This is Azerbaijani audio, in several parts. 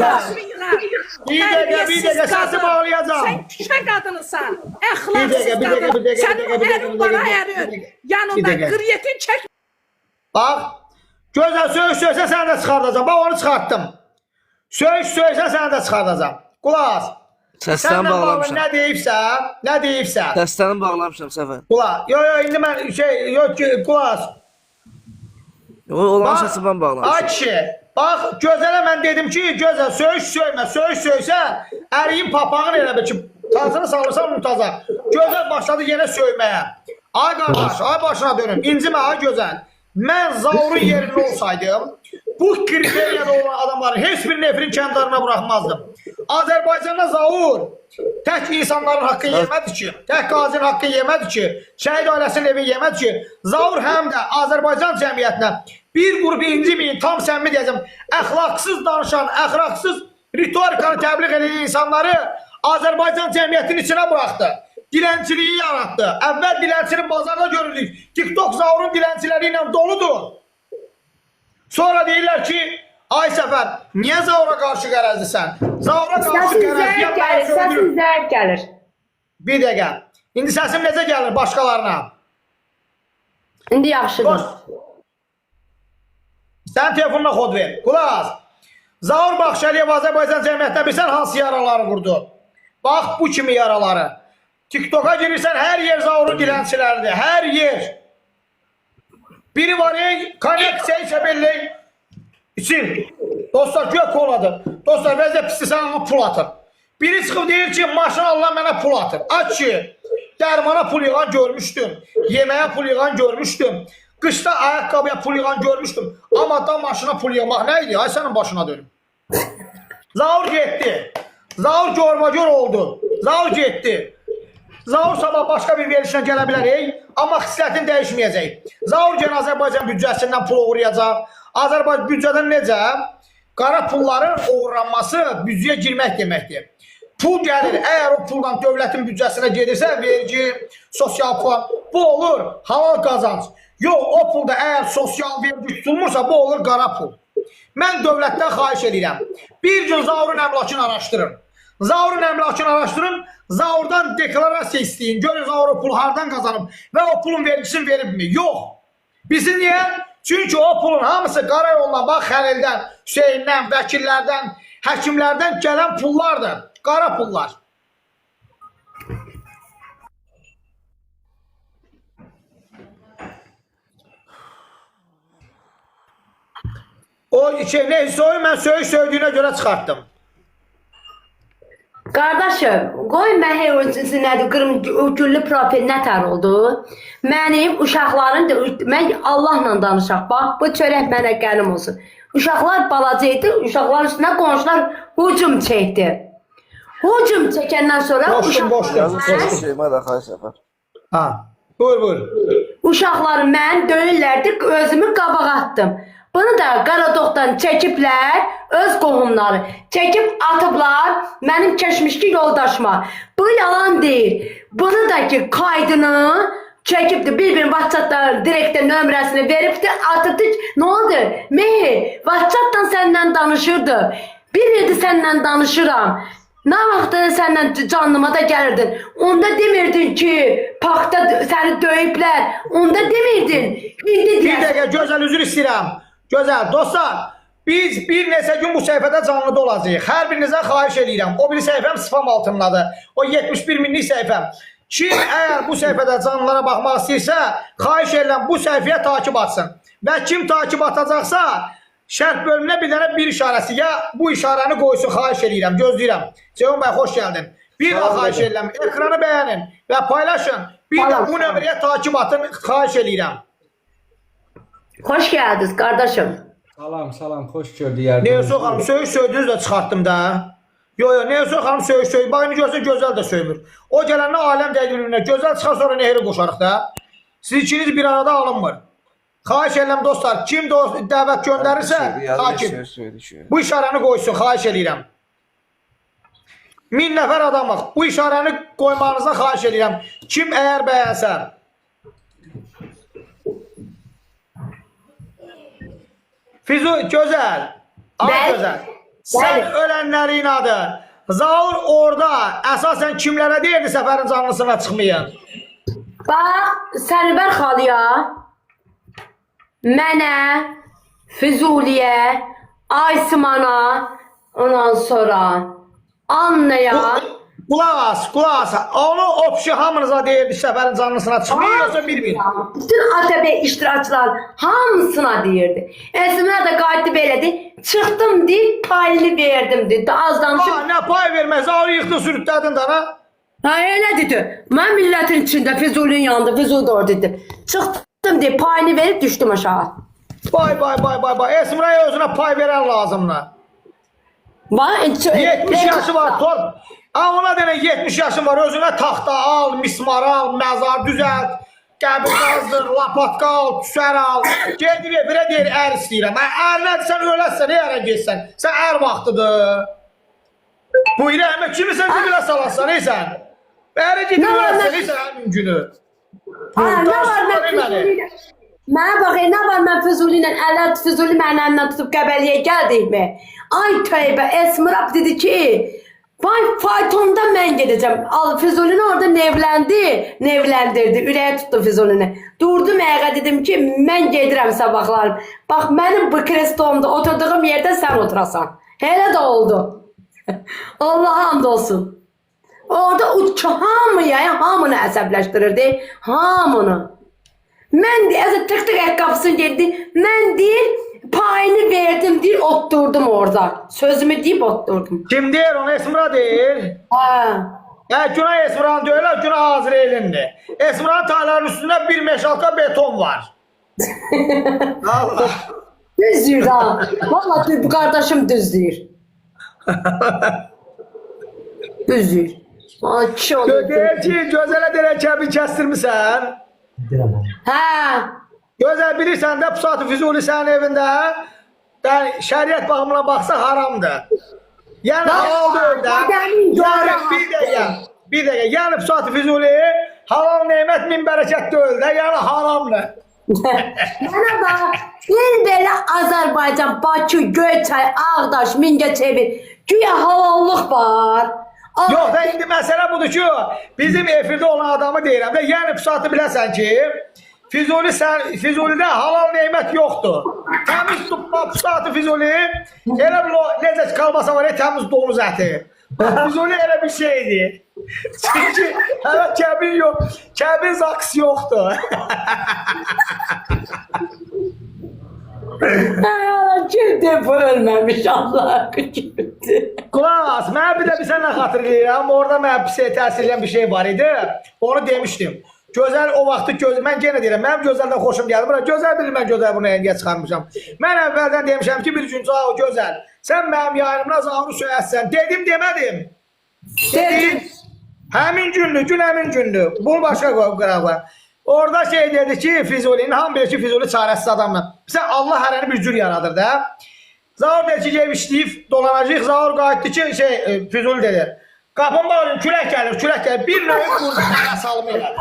Başını yığar. Bir dəqiqə, bir dəqiqə, səsi bağlayacağam. Sən küçə qadınısan. Bir Əxlaqsız dəqiqə, bir dəqiqə, qadın. bir dəqiqə, bir Sənin dəqiqə, bir dəqiqə, ərin bir bana dəqiqə, ərin. bir dəqiqə. Bir Yanında dəqiqə. qıryetin çək. Bax, gözəl söyüş söysə səni də çıxardacam. Bax, onu çıxartdım. Söyüş söysə səni də çıxardacam. Qulaq as. Səsdən Sənlə bağlı bağlamışam. nə deyibsə, nə deyibsə. Səsdən bağlamışam Səfər. Qulaq. Yo, yo, indi mən şey, yox ki, qulaq as. O olan Bax, səsi mən bağlamışam. Ay kişi, bax gözələ mən dedim ki, gözəl söyüş söymə, söyüş söysə əriyin papağını elə bil ki, tazını salırsan unutacaq. Gözəl başladı yenə söyməyə. Ay qardaş, ay başına dönüm, incimə ay gözəl. Mən Zaurun yerində olsaydım, bu kriteriyada olan adamların heç birini Efrin kəndarına buraxmazdım. Azərbaycanda Zaur tək insanların haqqı yemədi ki, tək qazinin haqqı yemədi ki, şəhid ailəsinin evi yemədi ki, Zaur həm də Azərbaycan cəmiyyətinə bir qrup inciməyin, tam səmimi deyəcəm, əxlaqsız danışan, əxlaqsız ritorikanı təbliğ edən insanları Azərbaycan cəmiyyətinin içinə buraxdı. Dilənçiliyi yaratdı. Əvvəl dilənçinin bazarda görürdük. TikTok Zaurun dilənçiləri ilə doludur. Sonra deyirlər ki, ay Səfər, niyə Zaura qarşı qərəzlisən? Zaura qarşı Səsin zəif qərəzliyəm, mənə gəlir, səsin söyləyir. zəif gəlir. Bir dəqiqə. İndi səsim necə gəlir başqalarına? İndi yaxşıdır. Dost. Sən telefonuna kod ver. Qulaq as. Zaur Baxşəliyev Azərbaycan cəmiyyətinə bilsən hansı yaraları vurdu? Bax bu kimi yaraları. TikToka girirsən hər yer Zaurun dilənçiləridir. Hər yer. Biri var ey, konyak içə içə belli. İçir. Dostlar güya koladır. Dostlar vəziyyət pisdir, sən ona pul atır. Biri çıxıb deyir ki, maşın Allah mənə pul atır. Aç ki, dərmana pul yığan görmüşdüm. Yeməyə pul yığan görmüşdüm. Qışda ayaqqabıya pul yığan görmüşdüm. Amma da maşına pul yığmaq nə idi? Ay sənin başına dönüm. Zaur getdi. Zaur görmagör oldu. Zaur getdi. Zaur sabah başqa bir verilişlə gələ bilər, ey, amma xislətini dəyişməyəcək. Zaur gələn Azərbaycan büdcəsindən pul oğurlayacaq. Azərbaycan büdcədən necə? Qara pulların oğurlanması büdcəyə girmək deməkdir. Pul gəlir, əgər o puldan dövlətin büdcəsinə gedirsə, vergi, sosial plan, bu olur halal qazanc. Yox, o pulda əgər sosial vergi tutulmursa, bu olur qara pul. Mən dövlətdən xahiş edirəm. Bir gün Zaurun əmlakını araşdırın. Zaurun əmlakını araşdırın. Zaurdan deklarasiya istəyin. Görün Zaur o pulu hardan qazanıb və o pulun vergisini veribmi? Yox. Bilsin niyə? Çünki o pulun hamısı qara yolla, bax Xəlildən, Hüseyndən, vəkillərdən, həkimlərdən gələn pullardır. Qara pullar. O şey ne soyu mən söyüş söydüyünə görə çıxartdım. Qardaşım, qoy mən nədir, qırmızı o güllü profil nətər oldu? Mənim uşaqların da mən Allahla danışaq. Bax, bu çörək mənə qənim olsun. Uşaqlar balaca idi, uşaqların üstünə qonşular hücum çəkdi. Hücum çəkəndən sonra Boşdum, uşaqlar boşdum. Yazın söyüş söymə də xahiş Səfər. Ha. Buyur, buyur. Uşaqları mən döyürlərdi, özümü qabağa atdım. Bunu da Qaradoqdan çəkiblər, öz qohumları. Çəkib atıblar mənim keçmişki yoldaşıma. Bu yalan deyil. Bunu da ki kaydını çəkibdi. Bir-birinin WhatsApp-dan direktə nömrəsini veribdi, atıbdı. Nə oldu? Mehi, WhatsApp-dan səndən danışırdı. Bir ildir səndən danışıram. Nə vaxt səndən canlıma da gəlirdin. Onda demirdin ki, parkda səni döyüblər. Onda demirdin. İndi Bir deyirsən. dəqiqə gözəl üzr istəyirəm. Gözəl dostlar, biz bir neçə gün bu səhifədə canlıda olacağıq. Hər birinizdən xahiş eləyirəm. O biri səhifəm spam altındadır. O 71 minlik səhifəm. Kim əgər bu səhifədə canlılara baxmaq istəyirsə, xahiş eləyirəm bu səhifəyə takip atsın. Və kim takip atacaqsa, şərh bölümünə bir dənə bir işarəsi ya bu işarəni qoysun, xahiş eləyirəm, gözləyirəm. Ceyhun bəy, xoş gəldin. Bir daha xahiş eləyirəm, ekranı bəyənin və paylaşın. Bir də Salam, bu salam. nömrəyə takip atın, xahiş eləyirəm. Xoş gəldiniz qardaşım. Salam, salam, xoş gördük yardım. Neyse xanım söyüş söydünüz də çıxartdım da. Yo yo Neyse xanım söyüş söy. Bax indi görsə gözəl də söymür. O gələndə aləm dəqiq birbirinə. Gözəl çıxar sonra nehri qoşarıq da. Siz ikiniz bir arada alınmır. Xahiş edirəm dostlar, kim dost dəvət göndərirsə, takip. Söyüş söydü ki. Bu işarəni qoysun, xahiş eləyirəm. 1000 nəfər adamıq. Bu işarəni qoymağınıza xahiş eləyirəm. Kim əgər bəyənsə. Fizu gözəl. Ay Bəli. gözəl. Sən Bəli. ölənlərin inadı. Zaur orada əsasən kimlərə deyirdi Səfərin canlısına çıxmayın? Bax, Sərvər xalıya, mənə, Füzuliyə, Aysimana, ondan sonra Annaya. Qulaq as, qulaq as. Onu opşi hamınıza deyirdi Səfərin canlısına çıxmayın, yoxsa bir-bir. Bütün ATV iştirakçılar hamısına deyirdi. Esmər də qayıtdı belədi. Çıxdım deyib, payını verdim dedi. Az danışıb. Ha, nə pay verməz, Zaur yıxdı sürütlədin dana. Ha elə dedi. Mən millətin içində Füzulinin yanında, Füzuli də orada dedi. Çıxdım deyib, payını verib düşdüm aşağı. Bay bay bay bay bay. Esmraya özünə pay verən lazımdır. Bax, 70 yaşı var, torp. Ha ona denə 70 yaşın var, özünə taxta al, mismar al, məzar düzəlt, qəbir qazdır, lapatka al, tüsər al. Gedir efirə deyir, ər istəyirəm. Hə, ər nədir, sən öləsən, ərə getsən. Sən ər vaxtıdır. Bu ilə əmə kimisən dibilə salasan, ey sən. Ərə gedib Nə var, öləsən, nə- ey sən həmin günü. Ha, nə var mən Danışma məni. Füzuli ilə? Mənə bax, nə var mən Füzuli ilə ələ Füzuli mənim əlimdən tutub Qəbələyə gəldikmi? Ay tövbə, Esmirab dedi ki, vay faytonda mən gedəcəm. Al Füzulini orada nevləndi, nevləndirdi, ürəyə tutdu Füzulini. Durdum ayağa dedim ki, mən gedirəm sabahlar. Bax mənim bu krestomda oturduğum yerdə sən oturasan. Elə də oldu. Allaha and olsun. Orada uçu hamı yəni hamını əsəbləşdirirdi. Hamını. Mən də əzə tık tık ayaqqabısını getdi. Mən deyir, payını verdim deyir, otdurdum orada. Sözümü deyib otdurdum. Kim deyir onu? Esmra deyir. Hə. Hə, günah Esmranı deyirlər, günah Azrailindir. Esmranın taylarının üstündə bir meşalka beton var. Allah. Düz deyir ha. Vallahi düz, bu qardaşım düz deyir. Düz deyir. Ay kişi olur. Deyir ki, gözələ deyirəm kəbin kəstirmisən. Hə. Gözəl bilirsən də Pusatı Füzuli sənin evində. Yəni şəriət baxımına baxsa haramdır. Yəni halal deyil də. Adəmin Yəni yarı bir dəqiqə, bir dəqiqə. Yəni Pusatı Füzuli halal nemət min bərəkət deyil də, yəni haramdır. Mənə bax, bir belə Azərbaycan, Bakı, Göyçay, Ağdaş, Mingəçevir, güya halallıq var. Yox da indi məsələ budur ki, bizim efirdə olan adamı deyirəm də, yəni Pusatı biləsən ki, Füzuli sən Füzulidə halal nemət yoxdur. Təmiz tutma Pusatı Füzuli elə bil o necə ki kalbasa var ya təmiz donuz əti. Bax, Füzuli elə bir şeydir. Çünki hələ kəbin yox, kəbin zaks yoxdur. Ay Allah, kimdir bu ölməmiş Allah kimdir? Qulaq as, mənə bir də bir sənə xatırlayıram. Orada mənə pis təsir edən bir şey var idi. Onu demişdim. Gözəl o vaxtı göz mən yenə deyirəm, mənim gözəldən xoşum gəlir. Bura gözəl bilir mən gözəl bunu niyə çıxarmışam. Mən əvvəldən demişəm ki, bir gün o gözəl, sən mənim yayımdan Zauru söyəsən. Dedim, demədim. Dedim. Həmin gündür, gün həmin gündür. Bunu başqa qırağa qoyaq. Orada şey dedi ki, Füzulinin, hamı bilir ki, Füzuli çarəsiz adamdır. Sən Allah hərəni bir cür yaradır da. Zaur dedi ki, ev işləyib dolanacaq. Zaur qayıtdı ki, şey, Füzuli dedi. Qapını bağlayın, külək gəlir, külək gəlir. Bir növü vurdu, mənə salmayla.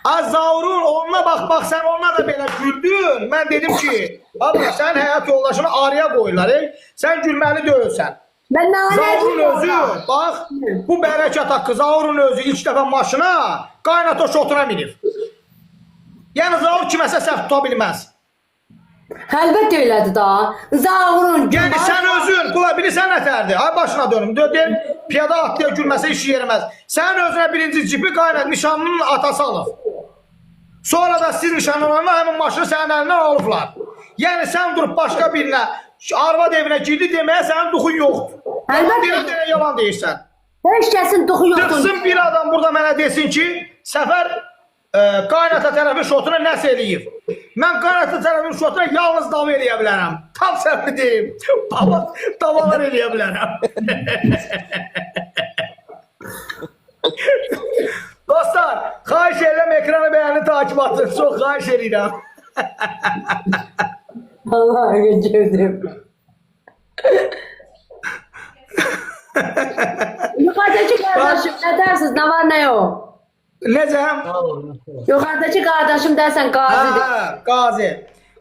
Az Zaurun onuna bax, bax sən onunla da belə güldün. Mən dedim ki, abla sən həyat yoldaşını araya qoyurlar, ey. Sən gülməli deyilsən. Mən nə Zaurun özü, bax, bu bərəkət haqqı Zaurun özü ilk dəfə maşına qaynata şotuna minib. Yəni Zaur kiməsə səhv tuta bilməz. Əlbəttə elədir da. Zaurun. Yəni sən özün, qula bilirsən nətərdir? Ay başına dönüm. Deyir, piyada atlıya gülməsə işi yeriməz. Sən özünə birinci cipi qaynat nişanlının atası alıb. Sonra da siz nişanlananda həmin maşını sənin əlindən alıblar. Yəni sən durub başqa birinə, arvad evinə girdi deməyə sənin duxun yoxdur. Əlbəttə. Deyirəm, deyirəm, yalan deyirsən. Heç kəsin duxu yoxdur. Çıxsın bir adam burada mənə desin ki, Səfər qaynata tərəfin şotuna nəsə eləyib. Mən qaynata tərəfin şotuna yalnız dava eləyə bilərəm. Tam səhvi deyim. Baba, davalar eləyə bilərəm. Dostlar, xahiş edirəm ekranı bəyənin takip atın. Çox xahiş edirəm. Allah gücüdüm. Yuxarıdakı qardaşım nə dərsiniz? Nə var nə yox? Necə? Yuxarıdakı qardaşım dərsən qazidir. Hə, qazi.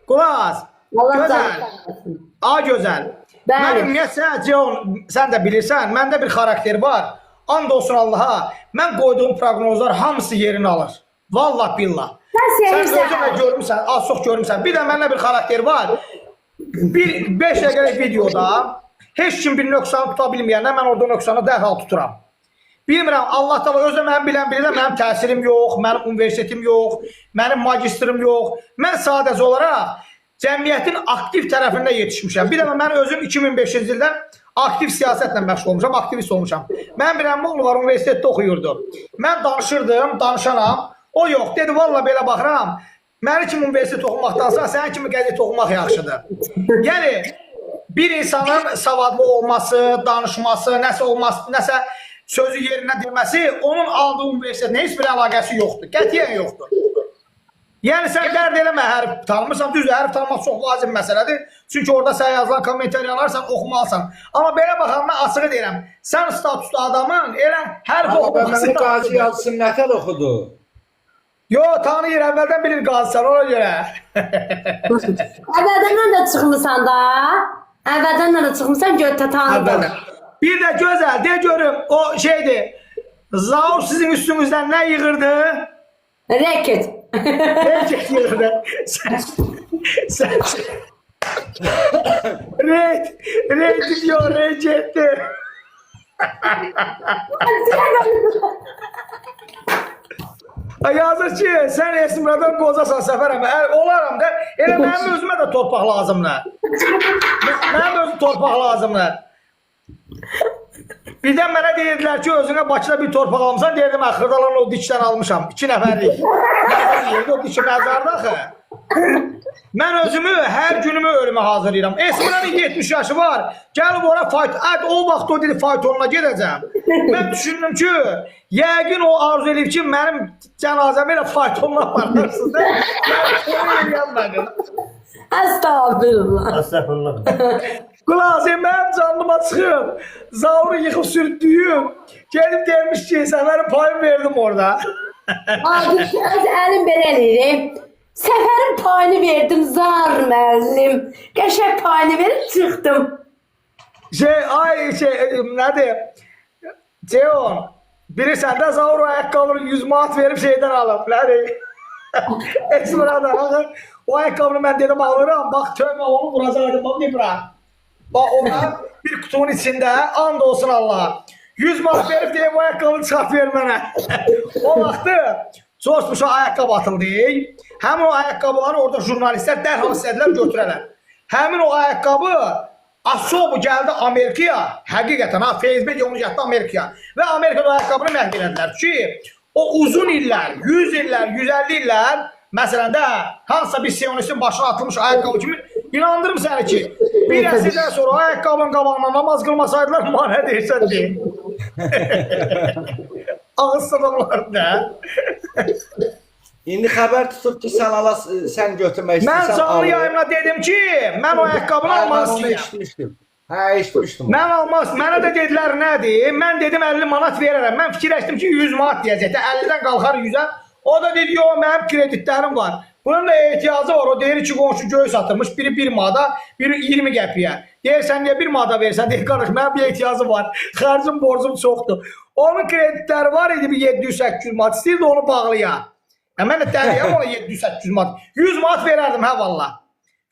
Qulaq as. Allah Gözəl. canını sağ olsun. A gözəl. Mən Bəli. ümumiyyətcə, Ceon, sən də bilirsən, məndə bir xarakter var. And olsun Allaha, mən qoyduğum proqnozlar hamısı yerini alır. Vallah billah. Sən Sən sevirsən. özün də görmüsən, az çox görmüsən. Bir də məndə bir xarakter var. Bir 5 dəqiqəlik videoda heç kim bir nöqsanı tuta bilməyəndə mən orada nöqsanı dərhal tuturam. Bilmirəm, Allah təala özü də mənim bilən bilir də mənim təhsilim yox, mənim universitetim yox, mənim magistrım yox. Mən sadəcə olaraq cəmiyyətin aktiv tərəfində yetişmişəm. Bir də mən özüm 2005-ci ildən aktiv siyasətlə məşğul olmuşam, aktivist olmuşam. Mənim bir əmim oğlu var, universitetdə oxuyurdu. Mən danışırdım, danışanam. O yox, dedi valla belə baxıram. Məni kimi universitet oxumaqdansa, sənin kimi qəzet oxumaq yaxşıdır. Yəni bir insanın savadlı olması, danışması, nəsə olması, nəsə sözü yerinə deməsi onun aldığı universitetlə heç bir əlaqəsi yoxdur. Qətiyyən yoxdur. Yəni sən dərd eləmə hərf tanımırsan, düzdür, hərf tanımaq çox vacib məsələdir. Çünki orada sən yazılan kommentariyalar sən oxumalısan. Amma belə baxanda açığı deyirəm, sən statuslu adamın elə hərf Amma oxuması mən bu qazi yazısını nətər oxudu? Yo, tanıyır, əvvəldən bilir qazisən ona görə. Əvvəldən də çıxmısan da. Əvvəldən də çıxmısan, gör tanıdım. Bir də gözəl, de görüm o şeydir. Zaur sizin üstünüzdən nə yığırdı? Reket. Reket yığırdı. Sən Red, red diyor, reketti. Ay, Yazır ki, sən Esmiradan qocasan Səfər əmi. Olaram da, elə mənim özümə də torpaq lazımdır. Mənim özüm torpaq lazımdır. Birdən mənə deyirdilər ki, özünə Bakıda bir torpaq almısan, deyirdim, hə, Xırdalan o dikdən almışam, 2 nəfərlik. Məzar yerdə o diki məzarda axı. Mən özümü hər günümü ölümə hazırlayıram. Esmiranın 70 yaşı var. Gəlib ora fayt, ət, o vaxt o dedi faytonla gedəcəm. Mən düşündüm ki, yəqin o arzu eləyib ki, mənim cənazəmi elə faytonla apararsınız da. Mən onu eləyənmədim. Estağfurullah. Estağfurullah. Qulaq asın, mənim canlıma çıxıb, Zauru yıxıb sürtdüyüm, gəlib demiş ki, Səfərin payımı verdim orada. Abi öz əlim belə eləyir. Səfərin payını verdim zar müəllim. Qəşəng payını verib çıxdım. Nədir? Ceon, bilirsən də Zaur ayaqqabını 100 manat verib şeydən alıb. Nədir? Esmiradan axı. O ayaqqabını mən dedim alıram, bax tövbə onu vuracaqdım, bax bir bırak. Bax ona bir kutunun içində and olsun Allaha. 100 manat verib deyim o ayaqqabını çıxart ver mənə. O vaxtı George Bush'a ayaqqabı atıldı. Həmin o ayaqqabıları orada jurnalistlər dərhal istədilər götürələr. Həmin o ayaqqabı Asobu gəldi Amerikaya, həqiqətən ha, Facebook onu gətirdi Amerikaya və Amerikada o ayaqqabını məhv elədilər ki, o uzun illər, 100 illər, 150 illər, məsələn də hansısa bir sionistin başına atılmış ayaqqabı kimi inandırım səni ki, bir əsrdən sonra o ayaqqabının qabağına namaz qılmasaydılar, mənə deyirsən deyin. Ağız adamlar da. İndi xəbər tutub ki, sən ala sən götürmək Mən istəyirsən. canlı al. yayımda dedim ki, mən o ayaqqabını Hə, almaq mən onu istəyirəm. eşitmişdim. Hə, eşitmişdim. Mən almaz. Mənə də dedilər nədir? Mən dedim 50 manat verərəm. Mən fikirləşdim ki 100 manat deyəcək də 50-dən qalxar 100-ə. O da dedi yox mənim kreditlərim var. Bunun da ehtiyacı var. O deyir ki qonşu göy satılmış. Biri 1 manata, biri 20 qəpiyə. Deyir sən niyə 1 manata verirsən? Deyir qardaş mənim bir ehtiyacım var. Xərcim borcum çoxdur. Onun kreditləri var idi bir 700-800 manat. İstəyirdi onu bağlaya. Mən də dəliyəm ona 700-800 manat. 100 manat verərdim hə valla.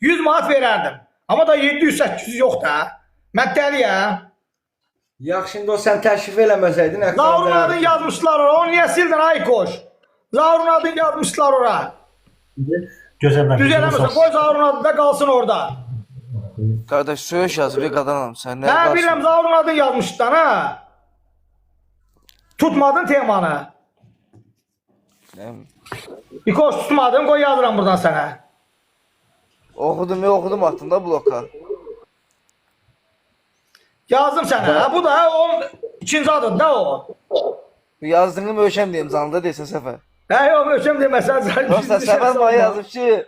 100 manat verərdim. Amma da 700-800 yox da. Mən dəliyəm. Yaxşı, indi o sən təşrif eləməsəydin, Zaurun adını yazmışlar ora. Onu niyə sildin ay koş? Zaurun adını yazmışlar ora. Gözəl Düz eləmirsən. Qoy Zaurun adı da qalsın orada. Qardaş söyüş yazıb bir qadanam sən nə Hə qalsın? bilirəm Zaurun adını yazmışlar ha. Tutmadın temanı. Nə? İkoş tutmadın, qoy yazıram buradan sənə. Oxudum, ya oxudum atdım da bloka. Yazdım sənə. Hə, bu da hə, onun ikinci adıdır da o. Bu yazdığını möhkəm deyim canlıda deyirsən Səfər. Hə, yox, möhkəm deməsən. Yoxsa Səfər mənə yazıb ki,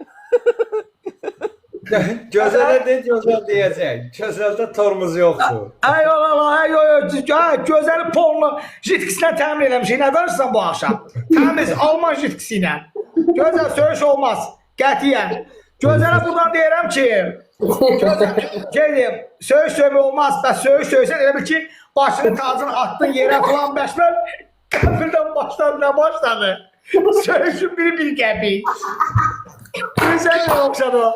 Gözələ de, gözəl deyəcək. Gözəldə tormuz yoxdur. Ay Allah, ay yo yo, hə, gözəli polnu jitkisindən təmin eləmişik. Nə danışırsan bu axşam? Təmiz Alman jitkisi ilə. Gözəl söyüş olmaz. Qətiyyən. Gözələ buradan deyirəm ki, gözəl, şey deyim, söyüş söymə olmaz. Bəs söyüş söysən elə bil ki, başını tacını atdın yerə filan bəşlər. Qəfildən başladı, nə başladı? Söyüşün biri bir qəpik. Gözəl nə oxşadı o.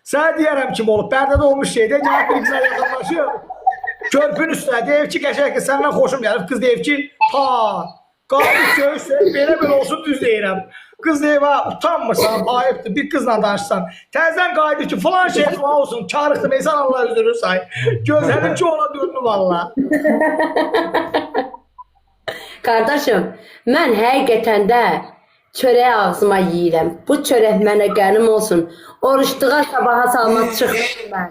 Sənə deyərəm kim olub. Bərdədə olmuş şeydə gəlib bir qıza yaxınlaşır. Körpünün üstünə deyir ki, qəşəng qız səndən xoşum gəlib. Qız deyir ki, ha, qaldı söyüş söyüş belə belə olsun düz deyirəm. Qız deyir, ha, utanmırsan, ayıbdır, bir qızla danışsan. Təzədən qayıdır ki, filan şey filan olsun, karıxdım, insan Allah üzürü say. Gözəlim ki, ona döndü valla. Qardaşım, mən həqiqətən də çörəyi ağzıma yeyirəm. Bu çörək mənə qənim olsun. Oruçluğa sabaha salma çıxmıram mən.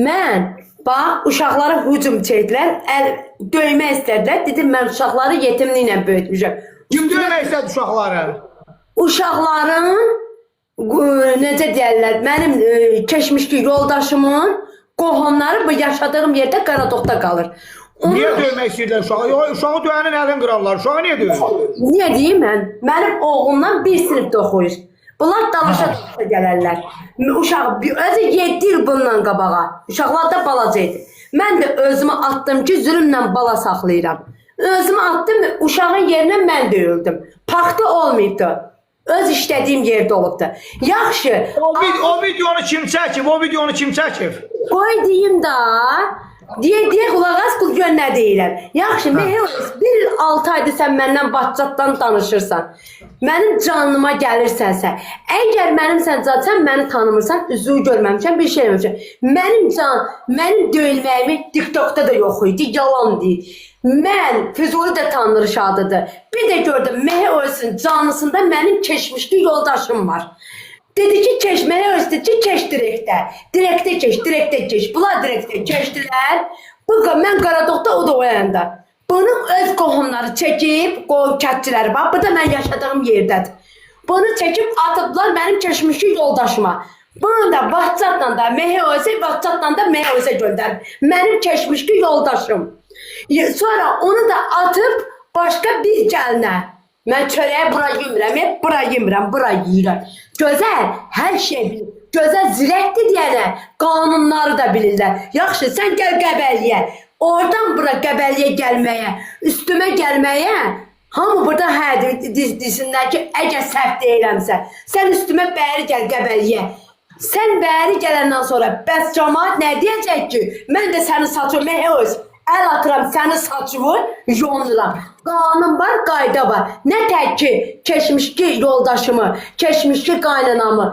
Mən bax uşaqlara hücum çəkdilər, əl döymək istədilər. Dedim mən uşaqları yetimliklə böyütmüşəm. Kim döymək istədi uşaqları? Uşaqların necə deyərlər, mənim keçmişki yoldaşımın qohumları bu yaşadığım yerdə Qaradoqda qalır. Onun Niyə döymək istəyirdilər uşağı? Yox, uşağı döyənin əlini qırarlar. Uşağı niyə döyür? Niyə deyim mən? Mənim oğlumdan bir sinifdə oxuyur. Bunlar dalaşa-dalaşa gələrlər. Uşaq özü 7 il bundan qabağa. Uşaqlar da balaca idi. Mən də özümü atdım ki, zülmlə bala saxlayıram. Özümü atdım, uşağın yerinə mən döyüldüm. Paxta olmayıbdı. Öz işlədiyim yerdə olubdu. Yaxşı, O videonu kim çəkib? O videonu kim çəkib? qoy deyim da. Deyə deyə qulaq as, qul gör nə deyirəm. Yaxşı, Mehris, bir il 6 aydır sən məndən WhatsApp-dan danışırsan. Mənim canıma gəlirsənsə, əgər mənim sən can, sən məni tanımırsan, üzüyü görməmişəm, bir şey eləməmişəm. Mənim can, mənim döyülməyimi TikTokda da yox idi, yalan deyil. Mən Füzuli də tanınır şadıdır. Bir də gördüm Mehe ölsün canlısında mənim keçmişli yoldaşım var. Dedi ki, keşməyə özü ki, keş direktə. Direktə keş, direktə keş. Bunlar direktə keşdilər. Bu mən Qaradoqda, o da o yanda. Bunun öz qohumları çəkib, qohum kətçiləri bax, bu da mən yaşadığım yerdədir. Bunu çəkib atıblar mənim keçmişli yoldaşıma. Bunu da WhatsApp-la da MHOS, WhatsApp-la da MHOS göndərib. Mənim keçmişli yoldaşım. Sonra onu da atıb başqa bir gəlinə. Mən çörəyi bura yemirəm, hep bura yemirəm, bura yeyirəm. Gözəl hər şey bilir. Gözəl zirəkdir deyənə qanunları da bilirlər. Yaxşı, sən gəl Qəbəliyə. Oradan bura Qəbəliyə gəlməyə, üstümə gəlməyə hamı burada hə desinlər ki, əgər səhv deyirəmsə, sən üstümə bəri gəl Qəbəliyə. Sən bəri gələndən sonra bəs cəmaət nə deyəcək ki, mən də səni saçım, öz əl atıram, səni saçımı yonuram. Qanun var, qayda var. Nə tək ki, keçmişki yoldaşımı, keçmişki qaynanamı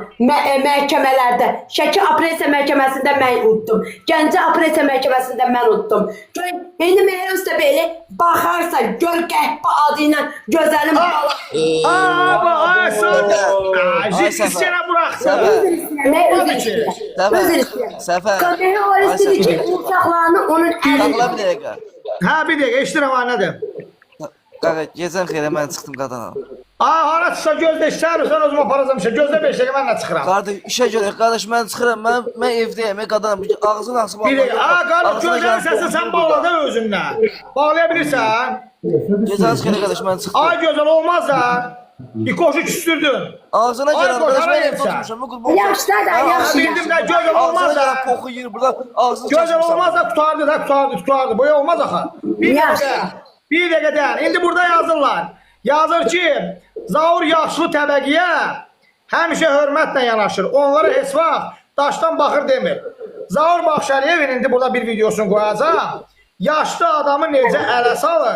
məhkəmələrdə, Şəki Apresiya məhkəməsində mən utdum. Gəncə Apresiya məhkəməsində mən utdum. Gör, indi Mehruz da belə baxarsa, gör qəhbə adı ilə gözəlim bala. Aa, ay sən. Ay, Səfər. Sənə buraxdı. Mən Olmadı özür ki. istəyirəm. Özür istəyirəm. Səfər. Qəbihə o istedi ki, uşaqlarını onun Saxla əlində. bir dəqiqə. Hə, bir dəqiqə eşidirəm ha nədir? Qaqa, gecən xeyrə mən çıxdım qadanam. Aa, hara çıxsa gözlə işlər, sən özüm aparacam işə. Gözlə 5 dəqiqə mən də çıxıram. Qardaş, işə görə, qardaş mən çıxıram, mən evdəyəm, qadanam. Ağzını açıb Bir dəqiqə. Aa, qardaş gözlərin səsini sən bağla da özünlə. Bağlaya bilirsən? Gecəniz xeyrə qardaş, mən çıxdım. Ay gözəl olmaz da. Bir qoşu küstürdün. Ağzına Ay, gələn qardaş, qoşara mən evdə getsən. oturmuşam, bu qurban. Yaxşı da, yaxşı, Bildim də gözəl olmaz Ağzına da. gələn poxu yeyir burada, ağzını Gözəl kəsmişsən. olmaz da qutardı da qutardı, qutardı. Boya olmaz axı. Bir Yaxşı. dəqiqə. Bir dəqiqə dayan. İndi burada yazırlar. Yazır ki, Zaur yaşlı təbəqəyə həmişə hörmətlə yanaşır. Onlara heç vaxt daşdan baxır demir. Zaur Baxşəliyevin indi burada bir videosunu qoyacaq. Yaşlı adamı necə ələ salır?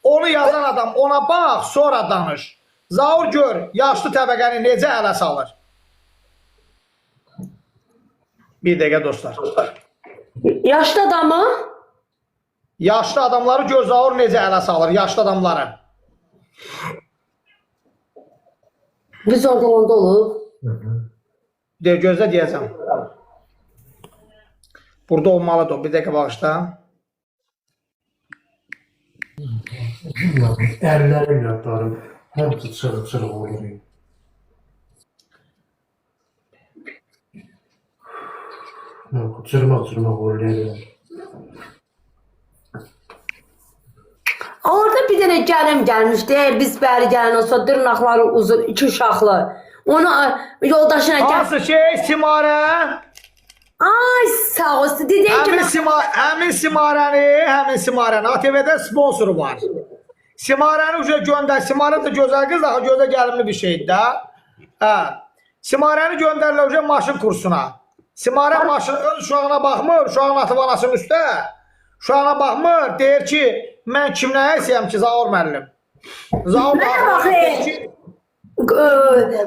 Onu yazan adam ona bax, sonra danış. Zaur gör, yaşlı təbəqəni necə ələ salır. Bir dəqiqə dostlar. Yaşlı adamı? Yaşlı adamları gör Zaur necə ələ salır, yaşlı adamları. Biz orada onda olub. De, gözlə deyəcəm. Burada olmalıdır o. Bir dəqiqə bağışla. Bilmirəm, əllərim yadlarım hamısı çığ-çığ olur. Yox, cırmaq-cırmaq olur əllərim. Orada bir dənə gəlin gəlmişdi. Biz bəri gələn olsa dırnaqları uzun, iki uşaqlı. Onu yoldaşına gəl. Hansı şey Simarə? Ay sağ olsun. Dediyin kimi Həmin Simarəni, həmin Simarəni ATV-də sponsoru var. Simarəni uca göndər. Simarə də gözəl qız, axı gözə gəlimli bir şeydir də. Hə. Simarəni göndərirlər uca maşın kursuna. Simarə maşın öz uşağına baxmır, uşağın atıb anasının üstə. Uşağına baxmır, deyir ki, mən kimdən istəyirəm ki, Zaur müəllim. Zaur Mənə bax, deyir ki,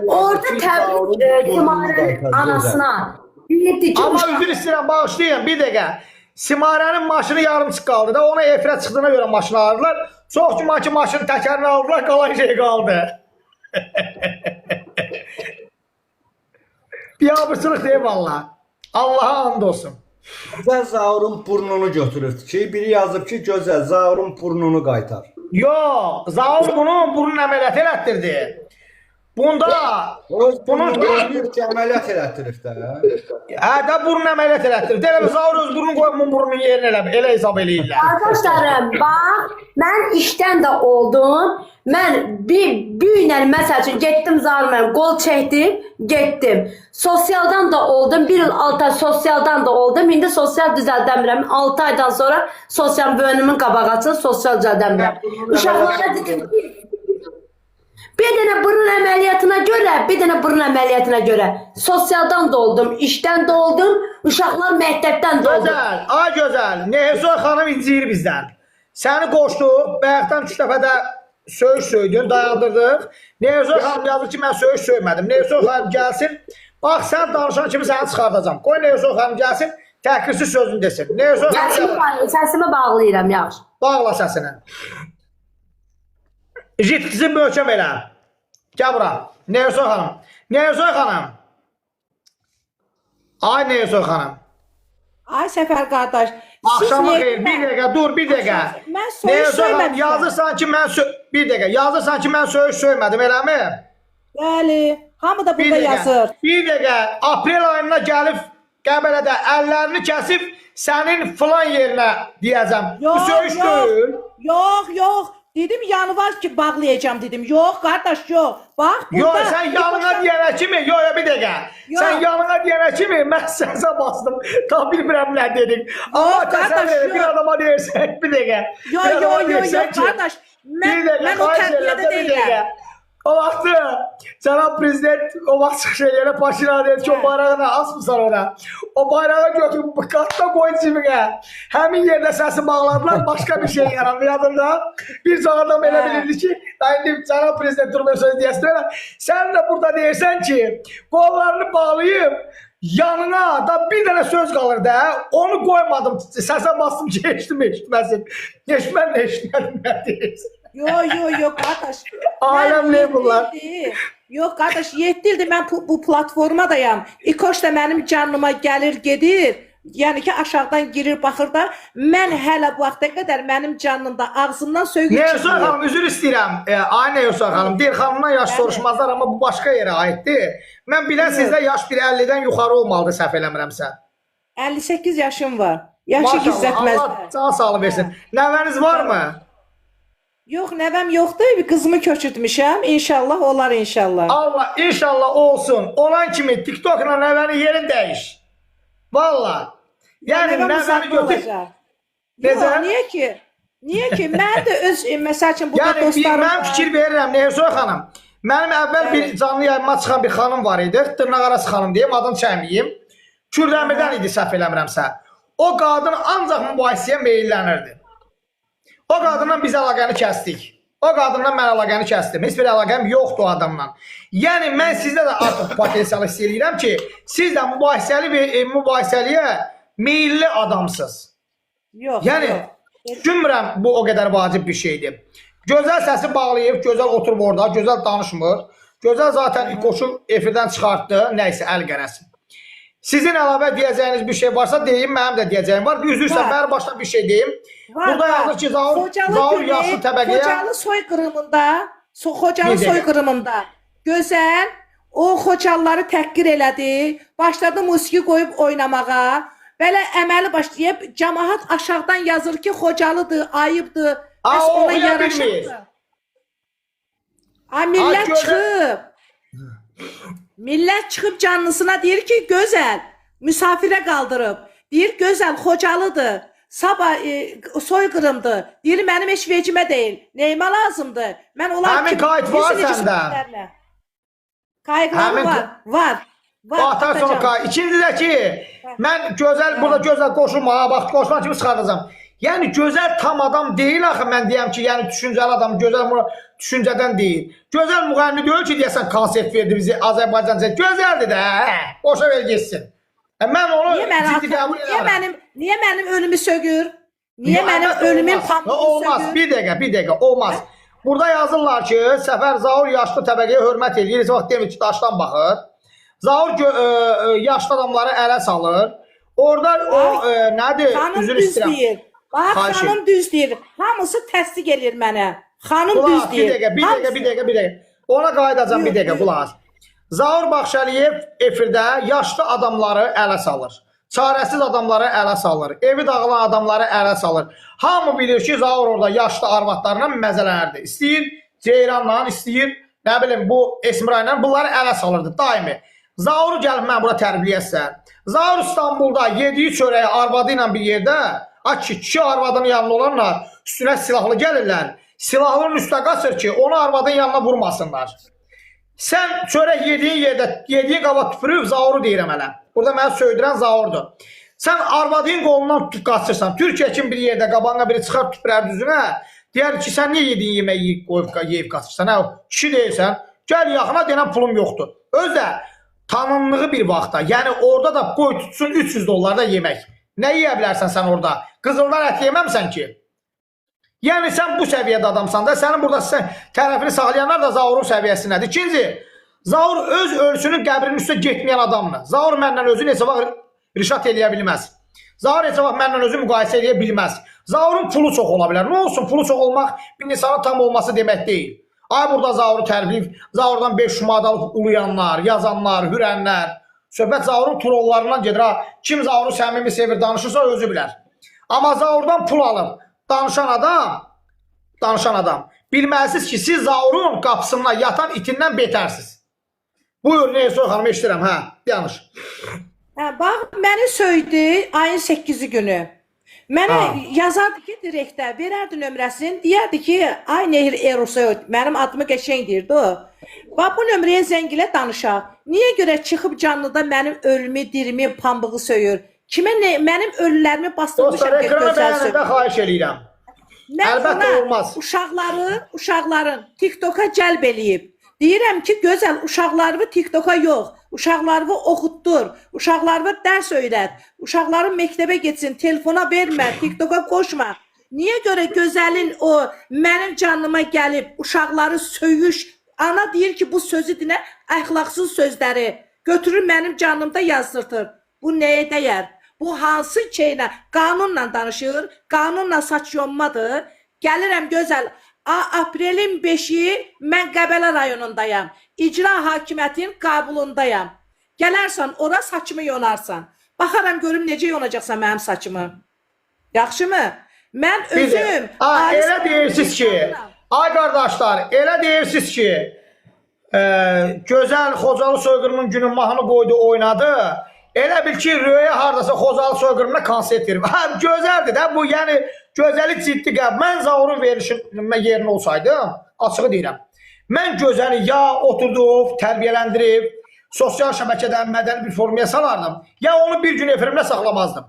orada Təbriz Simarənin anasına deyirdi ki, Amma üzr istəyirəm, bağışlayın, bir dəqiqə. Simarənin maşını yarımçıq qaldı da, ona efirə çıxdığına görə maşını aldılar. Çox güman ki, maşının təkərini aldılar, qalan şey qaldı. Biabırçılıq deyil valla. Allaha and olsun. Gözəl Zaurun burnunu götürüb ki, biri yazıb ki, gözəl Zaurun burnunu qaytar. Yo, Zaur bunun burun əməliyyatı elətdirdi. Bunda Öz Bunun- burnunu eləyib ki, əməliyyat elətdirib də. hə də burun əməliyyat elətdirdi. Elə bil Zaur öz burnunu qoyub bunun burnunun yerinə elə, elə hesab eləyirlər. Qardaşlarım, bax, mən işdən də oldum. Mən bir günlə məsəl üçün getdim Zaur müəllim, qol çəkdim, getdim. Sosialdan da oldum. 1 il 6 ay sosialdan da oldum. İndi sosial düzəldəmirəm. 6 aydan sonra sosial bölümün qabağı açılır, sosial düzəldəmirəm. Uşaqlara dedim ki, bir dənə burun əməliyyatına görə, bir dənə burun əməliyyatına görə sosialdan da oldum, işdən də oldum, uşaqlar məktəbdən də oldu. Gözəl, ay gözəl. Nehsoy xanım inciyir bizdən. Səni qoşduq, bayaqdan 3 dəfə də söyüş söydün, dayandırdıq. Nehsoy xanım yazır ki, mən söyüş söymədim. Nehsoy xanım gəlsin. Bax, sən danışan kimi səni çıxardacam. Qoy Nehsoy xanım gəlsin, təhqirsiz sözünü desin. Nehsoy xanım Səsimi, səsimi bağlayıram, yaxşı. bağla səsini. Jitkisi möhkəm elə. Gəl bura. Nehsoy xanım. Nehsoy xanım. Ay Nehsoy xanım. Ay Səfər qardaş. siz Axşamın niyə- xeyir. Bir dəqiqə dur, bir dəqiqə. Mən söyüş Neysə xanım, söyməmişəm. yazırsan ki, mən bir dəqiqə, yazırsan ki, mən söyüş söymədim, eləmi? Bəli. Hamı da Bir burada dəqiqə. yazır. Bir dəqiqə, aprel ayına gəlib Qəbələdə əllərini kəsib sənin filan yerinə deyəcəm. Bu Yox, söyüş yox. deyil. Yox, yox. Dedim yanvar ki bağlayacağam dedim. Yox qardaş, yox. Bax Yox, burada. sən yanına deyənə kimi, yox, yox, bir dəqiqə. Yox. Sən yanına deyənə kimi mən səsə bastım. Tam bilmirəm nə dedin. Amma Yox, qardaş, təsəvvür elə, bir yox. adama deyirsən, bir dəqiqə. Yo, Bir adama yo, yo, yo, deyirsən ki, qardaş. Mən, Bir dəqiqə, mən o xahiş tərbiyədə edirəm, bir dəqiqə. deyiləm. O vaxtı cənab prezident o vaxt çıxış eləyənə Paşinyan deyir ki, o Hə. bayrağını asmısan ona. O bayrağı götür, qatda qoy cibinə. Həmin yerdə səsi bağladılar, başqa bir şey yarandı yadında. Bir çox adam elə Hə. bilirdi ki, da indi cənab prezident durma söz deyəsi deyiləm. Sən də burada deyirsən ki, qollarını bağlayıb yanına da bir dənə söz qalır da, onu qoymadım, səsə bastım ki, eşitmə, eşitməsin. Heç mən də eşitmədim nə deyirsən. Yo, yo, yo qardaş. Aləm Mən ne yeddi bunlar? ildir- Yox qardaş, 7 ildir mən bu platformadayam. İkoş da mənim canlıma gəlir, gedir. Yəni ki, aşağıdan girir, baxır da. Mən hələ bu vaxta qədər mənim canlımda ağzımdan söyüş Nevzat çıxmır. xanım, üzr istəyirəm. Ay Nevzat xanım, deyir xanımdan yaş Bəli. soruşmazlar, amma bu başqa yerə aiddir. Mən bilən sizdə yaş bir 50-dən yuxarı olmalıdır, səhv eləmirəmsə. 58 yaşım var. Yaşı Maşallah, gizlətməzlər. Allah can sağlığı versin. Nəvəniz varmı? Yox, nəvəm yoxdur. Bir qızımı köçürtmüşəm. İnşallah olar inşallah. Allah inşallah olsun. Olan kimi TikTokla nəvənin yerini dəyiş. Valla. Yəni Nəvəm nəvəni uzaqda götür. olacaq. Necə? Yox, niyə ki? Niyə ki? Mən də öz məsəl üçün burada Yəni bir, dostlarım mən var. fikir verirəm Nevsoy xanım. Mənim əvvəl bir canlı yayıma çıxan bir xanım var idi. Dırnaqarası xanım deyim, adını çəkməyim. Kürdəmirdən idi səhv eləmirəmsə. O qadın ancaq mübahisəyə meyillənirdi. O qadından biz əlaqəni kəsdik. O qadından mən əlaqəni kəsdim. Heç bir əlaqəm yoxdur o adamla. Yəni mən sizdə də artıq potensial hiss eləyirəm ki, siz də mübahisəli və mübahisəliyə meyilli adamsınız. Yox, Yəni yox. düşünmürəm bu o qədər vacib bir şeydir. Gözəl səsi bağlayıb, gözəl oturub orada, gözəl danışmır. Gözəl zaten qoşu efirdən çıxartdı, nəysə əl qərəsi. Sizin əlavə deyəcəyiniz bir şey varsa deyim, mənim də deyəcəyim var. Üzr istəyirəm, Var. hər başdan bir şey deyim. Var, Burada var. yazır ki, Zaur, Xocalı Zaur günü, yaşlı təbəqəyə Xocalı soyqırımında, Xocalı Bir dəqiqə. soyqırımında gözəl o Xocalıları təhqir elədi. Başladı musiqi qoyub oynamağa. Belə əməli başlayıb cəmaət aşağıdan yazır ki, Xocalıdır, ayıbdır. A, Bəs o ona oxuya yaraşırmı? bilmir. A, millət Ay, gözəl- çıxıb. Millət çıxıb canlısına deyir ki, gözəl, müsafirə qaldırıb. Deyir, gözəl, Xocalıdır. Sabah soyqırımdır. Deyir, mənim heç vecimə deyil. Neyimə lazımdır? Mən onlar Həmin kayıt var Bilirsin necə səndə? sözlərlə. Kayıtları Həmin- var, var. Var, Atar sonra atacağam. kay. İkinci də ki, mən gözəl burada gözəl qoşulma, ha, bax qoşulan kimi çıxardacağam. Yəni gözəl tam adam deyil axı mən deyəm ki, yəni düşüncəli adam gözəl düşüncədən deyil. Gözəl müğənni deyil ki, deyəsən konsert verdi bizi Azərbaycanca. Gözəldir də, hə, boşa ver getsin. Mən onu Niyə məni ciddi qəbul niyə edirəm. mənim niyə mənim ölümü sögür? Niyə mənim Əlbəttə ölümün olmaz. pambığını Olmaz. sögür? Bir dəqiqə, bir dəqiqə, olmaz. Burada yazırlar ki, Səfər Zaur yaşlı təbəqəyə hörmət eləyir. Heç vaxt demir ki, daşdan baxır. Zaur yaşlı adamları ələ salır. Orada o nədir? Xanım Üzr düz istəyirəm. deyir. Bax, Xahiş xanım düz deyir. Hamısı təsdiq eləyir mənə. Xanım Qulaq düz as, bir deyir. dəqiqə, bir dəqiqə, Hamısı. bir dəqiqə, bir dəqiqə. Ona qayıdacağam bir Buyur, dəqiqə, buyur. qulaq as. Zaur Baxşəliyev efirdə yaşlı adamları ələ salır. Çarəsiz adamları ələ salır. Evi dağılan adamları ələ salır. Hamı bilir ki, Zaur orada yaşlı arvadlarla məzələnərdi. İstəyir Ceyranla, istəyir nə bilim bu Esmira ilə bunları ələ salırdı daimi. Zauru gəlib mən bura tərbiyyəsə. Zaur İstanbulda yediyi çörəyi arvadı ilə bir yerdə, a ki, kişi arvadının yanında olanlar üstünə silahlı gəlirlər. Silahlının üstə qaçır ki, onu arvadın yanına vurmasınlar. Sən çörək yediyin yerdə, yediyin qaba tüpürüb Zauru deyirəm hələ. Burada məni söydürən Zaurdur. Sən arvadın qolundan tutub qaçırsan. Türkiyə kimi bir yerdə qabağına biri çıxar tüpürər düzünə. Deyər ki, sən niyə yediyin yeməyi yeyib, qoyub yeyib qaçırsan? Hə, kişi deyilsən. Gəl yaxına deyən pulum yoxdur. Öz də tanındığı bir vaxtda, yəni orada da qoy tutsun 300 dollarda yemək. Nə yeyə bilərsən sən orada? Qızıldan ət yeməmsən ki. Yəni sən bu səviyyədə adamsan da, sənin burada sən tərəfini saxlayanlar da Zaurun səviyyəsindədir. İkinci, Zaur öz ölüsünün qəbrinin üstə getməyən adamdır. Zaur məndən özü neçə vaxt rişat eləyə bilməz. Zaur neçə vaxt məndən özü müqayisə eləyə bilməz. Zaurun pulu çox ola bilər. Nə olsun, pulu çox olmaq bir insanın tam olması demək deyil. Ay burada Zauru tərifləyib, Zaurdan 5 manat alıb uluyanlar, yazanlar, hürənlər. Söhbət Zaurun trollarından gedir ha. Kim Zauru səmimi sevir, danışırsa özü bilər. Amma Zaurdan pul alıb danışan adam, bilməlisiniz ki, siz Zaurun qapısından yatan itindən betərsiz. Buyur Neysoy xanım, eşidirəm, hə, danış. Hə, bax, məni söydü ayın 8-i günü. Mənə Ha. yazardı ki, direktə, verərdi nömrəsini, deyərdi ki, ay Nehir Erosoy, mənim adımı qəşəng deyirdi o. Bax, bu nömrəyə zəng ilə danışaq. Niyə görə çıxıb canlıda mənim ölümü, dirimi, pambığı söyür? Kimə nə, mənim ölülərimi bastırmışam Dostlar, ki, ekranı gözəl bəyənin söyür. də xahiş eləyirəm. Mən Əlbəttə ona olmaz. Uşaqların TikToka cəlb eləyib. Deyirəm ki, gözəl uşaqlarını TikToka yox, uşaqlarını oxutdur, uşaqlarını dərs öyrət, uşaqların məktəbə getsin, telefona vermə, TikToka qoşma. Niyə görə gözəlin o mənim canlıma gəlib uşaqları söyüş, ana deyir ki, bu sözü dinə əxlaqsız sözləri götürür mənim canlımda yazdırtır. Bu nəyə dəyər? Bu hansı şeylə qanunla danışır? Qanunla saç yonmadır. Gəlirəm gözəl. Aprelin 5-i mən Qəbələ rayonundayam. İcra hakimiyyətinin qəbulundayam. Gələrsən ora saçımı yonarsan. Baxaram görüm necə yonacaqsan mənim saçımı. Yaxşımı? Mən özüm Ha, ali elə deyirsiniz ki, ay qardaşlar, elə deyirsiniz ki, gözəl Xocalı soyqırımının günü mahnı qoydu, oynadı. Elə bil ki, Röya hardasa Xocalı soyqırımına konsert verib. Ha, gözəldir də bu, yəni gözəli ciddi qəbul. Mən Zaurun verilişin yerinə olsaydım, açığı deyirəm. Mən gözəli ya oturdub, tərbiyələndirib, sosial şəbəkədən mədəni bir formaya salardım, ya onu bir gün efirimdə saxlamazdım.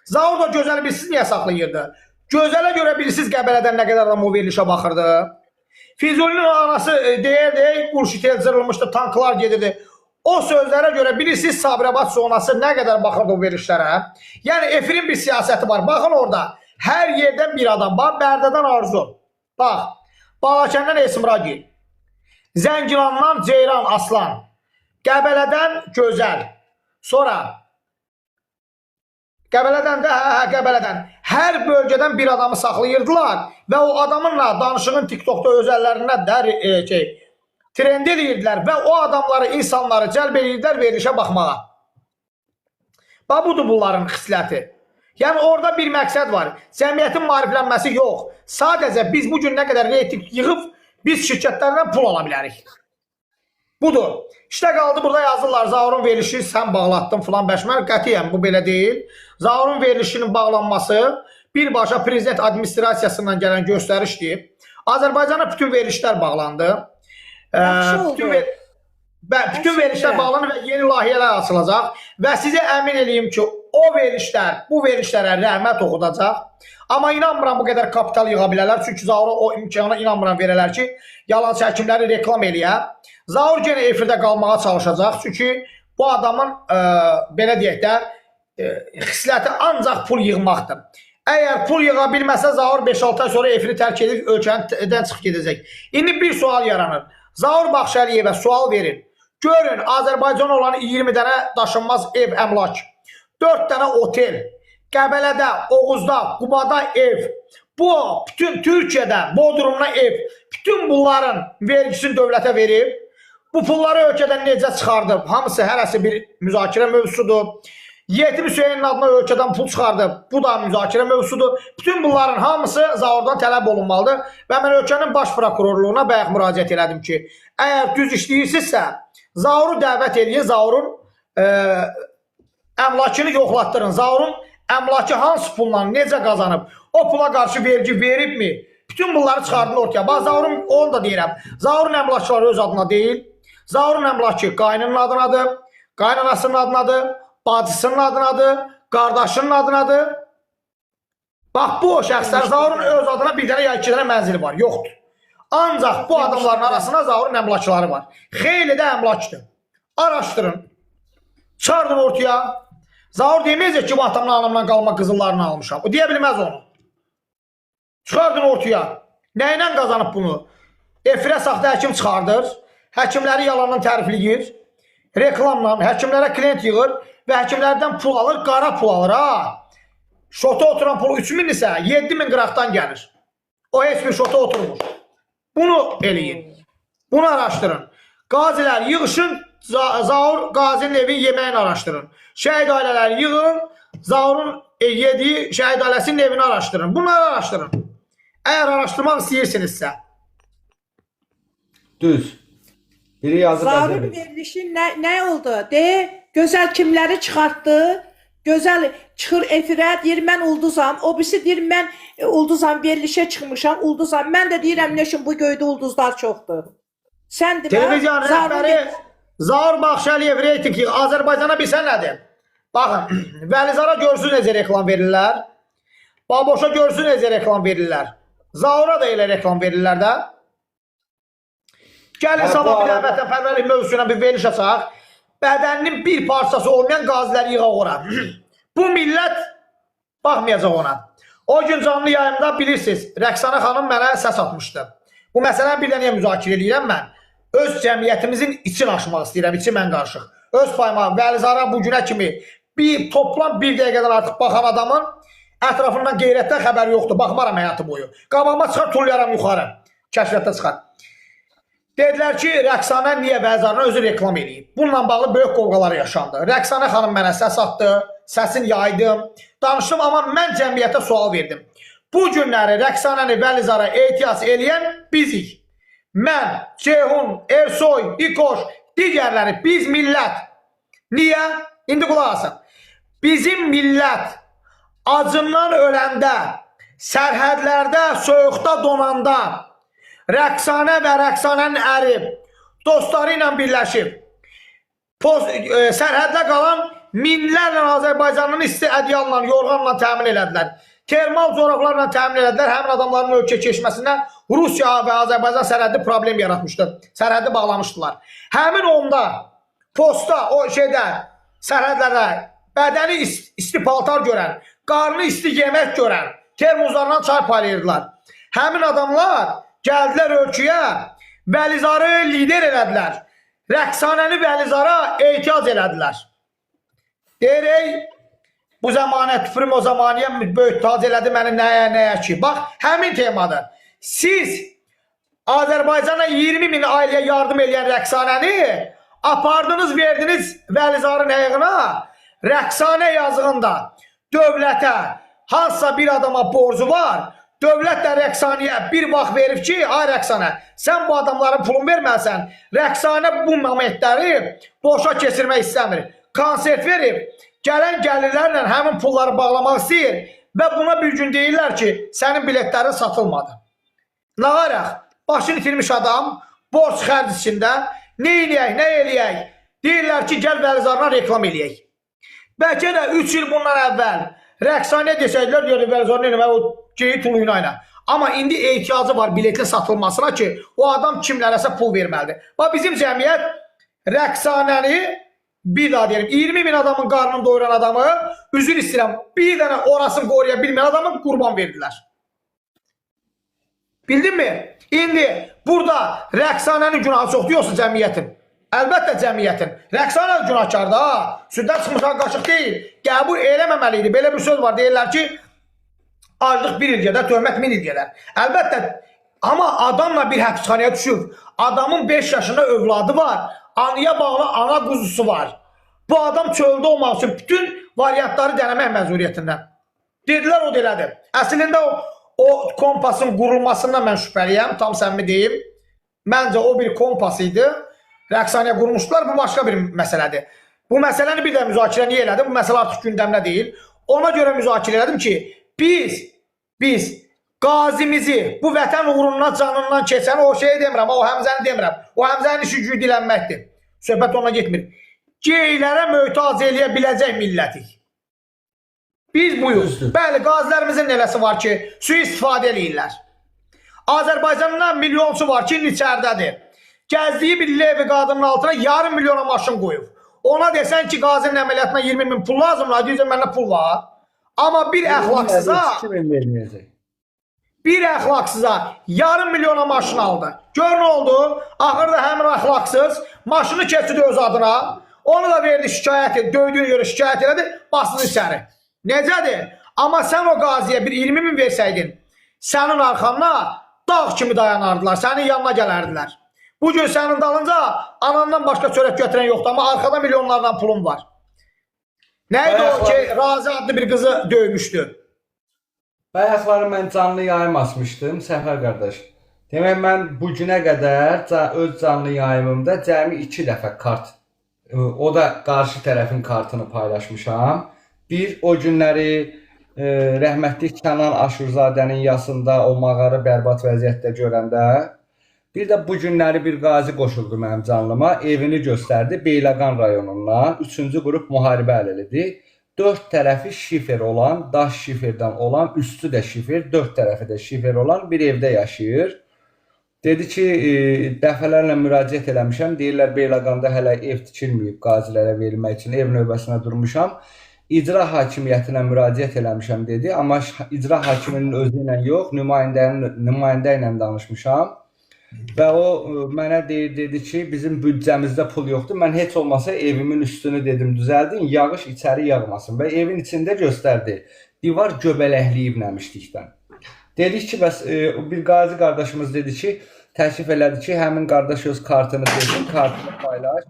Zaur da gözəli bilsiz niyə saxlayırdı? Gözələ görə bilirsiz Qəbələdən nə qədər adam o verilişə baxırdı. Füzulinin anası deyirdi, Qurşitel cırılmışdı, tanklar gedirdi. O sözlərə görə bilirsiniz Sabirabad zonası nə qədər baxırdı o verilişlərə. Yəni efirin bir siyasəti var. Baxın orada hər yerdən bir adam. Bax Bərdədən Arzu. Bax Balakəndən Esmragil. Zəngilandan Ceyran Aslan. Qəbələdən Gözəl. Sonra Qəbələdən də, hə, Qəbələdən. Hər bölgədən bir adamı saxlayırdılar və o adamınla danışığın TikTokda özəllərindən də trend eləyirdilər və o adamları, insanları cəlb eləyirdilər verilişə baxmağa. Bax budur bunların xisləti. Yəni orada bir məqsəd var. Cəmiyyətin maariflənməsi yox. Sadəcə biz bu gün nə qədər reyting yığıb biz şirkətlərdən pul ala bilərik. Budur. İşte qaldı burada yazırlar Zaurun verilişi sən bağlatdın filan bəşmər. Qətiyyən bu belə deyil. Zaurun verilişinin bağlanması birbaşa prezident administrasiyasından gələn göstərişdir. Azərbaycana bütün verilişlər bağlandı. Yaxşı oldu. Bütün verilişlər Yaxşı. bağlanır və yeni layihələr açılacaq və sizə əmin eləyim ki, o verilişlər bu verilişlərə rəhmət oxudacaq. Amma inanmıram bu qədər kapital yığa bilərlər. Çünki Zaura o imkanı inanmıram verələr ki, yalançı həkimləri reklam eləyə. Zaur yenə efirdə qalmağa çalışacaq. Çünki bu adamın belə deyək də xisləti ancaq pul yığmaqdır. Əgər pul yığa bilməsə Zaur 5-6 ay sonra efiri tərk edib ölkədən çıxıb gedəcək. İndi bir sual yaranır. Zaur Baxşəliyevə sual verin. Görün Azərbaycana olan 20 dənə daşınmaz ev əmlak, 4 dənə otel, Qəbələdə, Oğuzda, Qubada ev. Bu bütün Türkiyədə Bodrumda ev. Bütün bunların vergisini dövlətə verib. Bu pulları ölkədən necə çıxardıb? Hamısı hərəsi bir müzakirə mövzusudur. Yetim Hüseynin adına ölkədən pul çıxardıb. Bu da müzakirə mövzusudur. Bütün bunların hamısı Zaurdan tələb olunmalıdır və mən ölkənin baş prokurorluğuna bayaq müraciət elədim ki, əgər düz işləyirsinizsə, Zauru dəvət eləyin, Zaurun əmlakını yoxlatdırın. Zaurun əmlakı hansı pulla necə qazanıb, o pula qarşı vergi veribmi? Bütün bunları çıxardın ortaya. Bax Zaurun, onu da deyirəm. Zaurun əmlakları öz adına deyil. Zaurun əmlakı qaynının adınadır, qaynanasının adınadır, bacısının adınadır, qardaşının adınadır. Bax bu şəxslər Zaurun öz adına bir dənə ya iki dənə mənzili var, yoxdur. Ancaq bu adamların arasında Zaurun əmlakları var. Xeyli də əmlakdır. Araşdırın. Çıxardın ortaya. Zaur deməyəcək ki, bu atamdan anamdan qalma qızıllarını almışam. O deyə bilməz onu. Çıxardın ortaya. Nə ilə qazanıb bunu? Efirə saxta həkim çıxardır. Həkimləri yalandan tərifləyir. Reklamla həkimlərə klient yığır və həkimlərdən pul alır, qara pul alır ha. Şota oturan pulu 3000 isə 7000 qıraqdan gəlir. O heç bir şota oturmur. Bunu eləyin. Bunu araşdırın. Qazilər yığışın, Zaur Qazinin evin yeməyini araşdırın. Şəhid ailələri yığın, Zaurun yediyi şəhid ailəsinin evini araşdırın. Bunları araşdırın. Əgər araşdırmaq istəyirsinizsə. Düz. Biri yazıb Zaurun əzəli. verilişi nə oldu? De, gözəl kimləri çıxartdı? Gözəl çıxır efirə, deyir mən ulduzam. O birisi deyir mən ulduzam, verilişə çıxmışam, ulduzam. Mən də deyirəm nə üçün bu göydə ulduzlar çoxdur. Sən demə, Televizion rəhbəri Zaur Baxşəliyev reytinq yığ. Azərbaycana bilsən nədir? Baxın, Vəlizara görsün necə reklam verirlər. Baboşa görsün necə reklam verirlər. Zaura da elə reklam verirlər də. Gəlin sabah bir dənə vətənpərvərlik mövzusu ilə bir veriliş açaq. Bədəninin bir parçası olmayan qaziləri yığaq ora. Bu millət baxmayacaq ona. O gün canlı yayımda bilirsiniz, Rəqsanə xanım mənə səs atmışdı. Bu məsələni bir də niyə müzakirə eləyirəm mən? Öz cəmiyyətimizin içini aşmaq istəyirəm, içi mən qarışıq. Öz payıma Vəlizara bu günə kimi bir toplam bir dəqiqədən artıq baxan adamın ətrafından qeyrətdən xəbəri yoxdur. Baxmaram həyatı boyu. Qabağıma çıxar, tullayaram yuxarı. Kəşfiyyatda çıxar. Dedilər ki, Rəqsanə niyə Vəlizarını özü reklam eləyib? Bununla bağlı böyük qovğalar yaşandı. Rəqsanə xanım mənə səs atdı, səsini yaydım, danışdım, amma mən cəmiyyətə sual verdim. Bu günləri Rəqsanəni Vəlizara ehtiyac eləyən bizik. Mən, Ceyhun, Ersoy, İkoş, digərləri, biz millət. Niyə? İndi qulaq asın. Bizim millət acından öləndə, sərhədlərdə, soyuqda donanda, Rəqsanə və Rəqsanənin əri dostları ilə birləşib sərhəddə qalan minlərlə Azərbaycanlını isti ədyalla, yorğanla təmin elədilər. Termal corablarla təmin elədilər. Həmin adamların ölkə keçməsindən Rusiya və Azərbaycan sərhədi problem yaratmışdı. Sərhədi bağlamışdılar. Həmin onda posta, o şeydə, sərhədlərdə bədəni isti paltar görən, qarnı isti yemək görən, termozlarla çay paylayırdılar. Həmin adamlar gəldilər ölkəyə, Vəlizarı lider elədilər. Rəqsanəni Vəlizara ehtiyac elədilər. Deyir, bu zəmanə tüpürüm o zamaniyə böyük tac elədi məni nəyə ki. Bax, həmin temadır. Siz Azərbaycana 20 min ailəyə yardım eləyən Rəqsanəni apardınız, verdiniz Vəlizarın ayağına. Rəqsanə yazığında dövlətə hansısa bir adama borcu var. Dövlət də Rəqsaniyə bir vaxt verib ki, ay Rəqsanə, sən bu adamların pulunu verməlisən. Rəqsanə bu momentləri boşa keçirmək istəmir. Konsert verib, gələn gəlirlərlə həmin pulları bağlamaq istəyir və buna bir gün deyirlər ki, sənin biletlərin satılmadı. Nağaraq, başını itirmiş adam, borc xərc içində, nə eləyək, nə eləyək? Deyirlər ki, gəl Vəlizarla reklam eləyək. Bəlkə də 3 il bundan əvvəl rəqsanə desəydilər, deyirdi Vəlizar nə eləmək, o geyik tuluyuna ilə. Amma indi ehtiyacı var biletin satılmasına ki, o adam kimlərəsə pul verməlidir. Bax bizim cəmiyyət rəqsanəni bir daha deyirəm, 20 min adamın qarnını doyuran adamı, üzr istəyirəm, bir dənə orasını qoruya bilməyən adamı qurban verdilər. Bildinmi? İndi burada rəqsanənin günahı çoxdur yoxsa cəmiyyətin? Əlbəttə cəmiyyətin. Rəqsanə də günahkardır ha. Süddən çıxmış ağ qaşıq deyil. Qəbul eləməməli idi. Belə bir söz var. Deyirlər ki, aclıq bir il gedər, töhmət min il gedər. Əlbəttə, amma adamla bir həbsxanaya düşüb. Adamın 5 yaşında övladı var. Anıya bağlı ana quzusu var. Bu adam çöldə olmaq üçün bütün variantları denemək məcburiyyətində. Dedilər o da elədi. Əslində o kompasın qurulmasından mən şübhəliyəm, tam səmimi deyim. Məncə o bir kompas idi. Rəqsaniyə qurmuşdular, bu başqa bir məsələdir. Bu məsələni bir də müzakirə niyə elədim? Bu məsələ artıq gündəmdə deyil. Ona görə müzakirə elədim ki, biz qazimizi bu vətən uğruna canından keçən o şeyi demirəm, o Həmzəni demirəm. O Həmzənin işi gücü dilənməkdir. Söhbət ona getmir. Geylərə möhtac eləyə biləcək millətik. Biz buyuz. Düzdür. Bəli, qazilərimizin eləsi var ki, sui-istifadə eləyirlər. Azərbaycandan milyonçu var ki, indi içəridədir. Gəzdiyi bir Levi qadının altına yarım milyona maşın qoyub. Ona desən ki, qazinin əməliyyatına 20 min pul lazımdır, deyəcək məndə pul var. Amma bir əxlaqsıza, 2000 verməyəcək. bir əxlaqsıza yarım milyona maşın aldı. Gör nə oldu? Axırda həmin əxlaqsız maşını keçirdi öz adına. Onu da verdi şikayət etdi, döydüyünə görə şikayət elədi, basdı içəri. Necədir? Amma sən o qaziyə bir 20 min versəydin, sənin arxanda dağ kimi dayanardılar, sənin yanına gələrdilər. Bu gün sənin dalınca anandan başqa çörək götürən yoxdur, amma arxada milyonlarla pulun var. Nə idi o ki, Razi adlı bir qızı döymüşdü? Bayaqları mən canlı yayım açmışdım, Səfər qardaş. Demək mən bu günə qədər öz canlı yayımımda cəmi 2 dəfə kart, o da qarşı tərəfin kartını paylaşmışam. Bir o günləri rəhmətli Kənan Aşurzadənin yasında o mağarı bərbad vəziyyətdə görəndə, bir də bu günləri bir qazi qoşuldu mənim canlıma, evini göstərdi Beyləqan rayonundan, 3-cü qrup müharibə əlilidir. 4 tərəfi şifer olan, daş şiferdən olan, üstü də şifer, 4 tərəfi də şifer olan bir evdə yaşayır. Dedi ki, dəfələrlə müraciət eləmişəm. Deyirlər Beyləqanda hələ ev tikilməyib qazilərə verilmək üçün, ev növbəsinə durmuşam. İcra hakimiyyətinə müraciət eləmişəm dedi, amma icra hakiminin özü ilə yox, nümayəndə ilə danışmışam. Və o mənə deyir, dedi ki, bizim büdcəmizdə pul yoxdur. Mən heç olmasa evimin üstünü dedim düzəldin, yağış içəri yağmasın və evin içində göstərdi. Divar göbələkləyib nəmişlikdən. Dedik ki, bəs bir qazi qardaşımız dedi ki, təklif elədi ki, həmin qardaş öz kartını desin, kartını paylaş.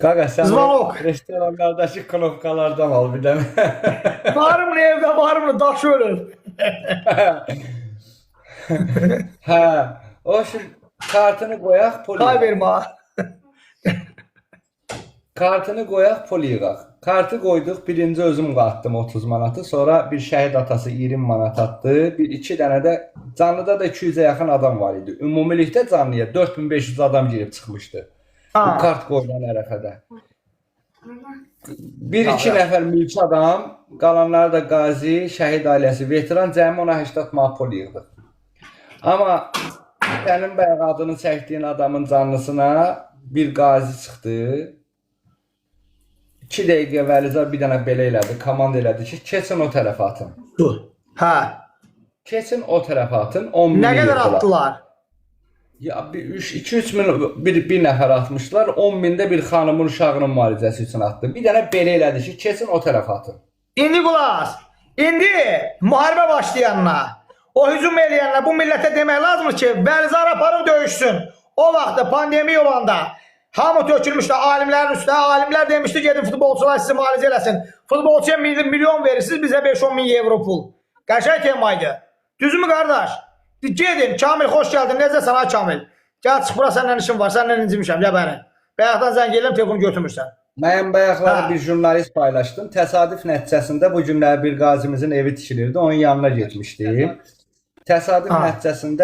Qaqa, sən o Zvanok. restoranlardakı knopkalardan al bir dənə. Varımlı evdə, varımlı daş ölür. Hə, o şimdi kartını qoyaq, pul Hay yığaq. vermə. Kartını qoyaq, pul yığaq. Kartı qoyduq, birinci özüm attım 30 manatı, sonra bir şəhid atası 20 manat atdı, bir iki dənə də canlıda da 200-ə yaxın adam var idi. Ümumilikdə canlıya 4500 adam girib çıxmışdı. Bu Ha. kart qoyulan ərəfədə. Bir iki nəfər mülki adam, qalanları da qazi, şəhid ailəsi, veteran, cəmi ona 80 manat pul yığdıq. Amma sənin bayaq adını çəkdiyin adamın canlısına bir qazi çıxdı. 2 dəqiqə Vəlizar bir dənə belə elədi, komanda elədi ki, keçin o tərəfə atın. Dur. Hə. Keçin o tərəfə atın, 10 min Nə qədər yığdılar. atdılar? Ya bir 3 2-3 min bir nəfər atmışdılar. 10 mində bir xanımın uşağının müalicəsi üçün atdı. Bir dənə belə elədi ki, keçin o tərəfə atın. İndi qulaq. İndi müharibə başlayanına, o hücum eləyənə bu millətə demək lazımdır ki, Vəlizar aparıb döyüşsün. O vaxtda pandemiya olanda hamı tökülmüşdü alimlərin üstünə. Alimlər demişdi gedin futbolçular sizi müalicə eləsin. Futbolçuya milyon verirsiniz, bizə 5-10 min evro pul. Qəşəng tema idi. Düzmü qardaş? Gedin, Kamil xoş gəldin. Necəsən ay Kamil? Gəl çıx bura səndən işim var. Səndən incimişəm. Gəl bəri. Bayaqdan zəng eləyirəm, telefon götürmürsən. Mən bayaqları Hə. bir jurnalist paylaşdım. Təsadüf nəticəsində bu günlər bir qazimizin evi tikilirdi. Onun yanına getmişdim. Təsadüf Ha. nəticəsində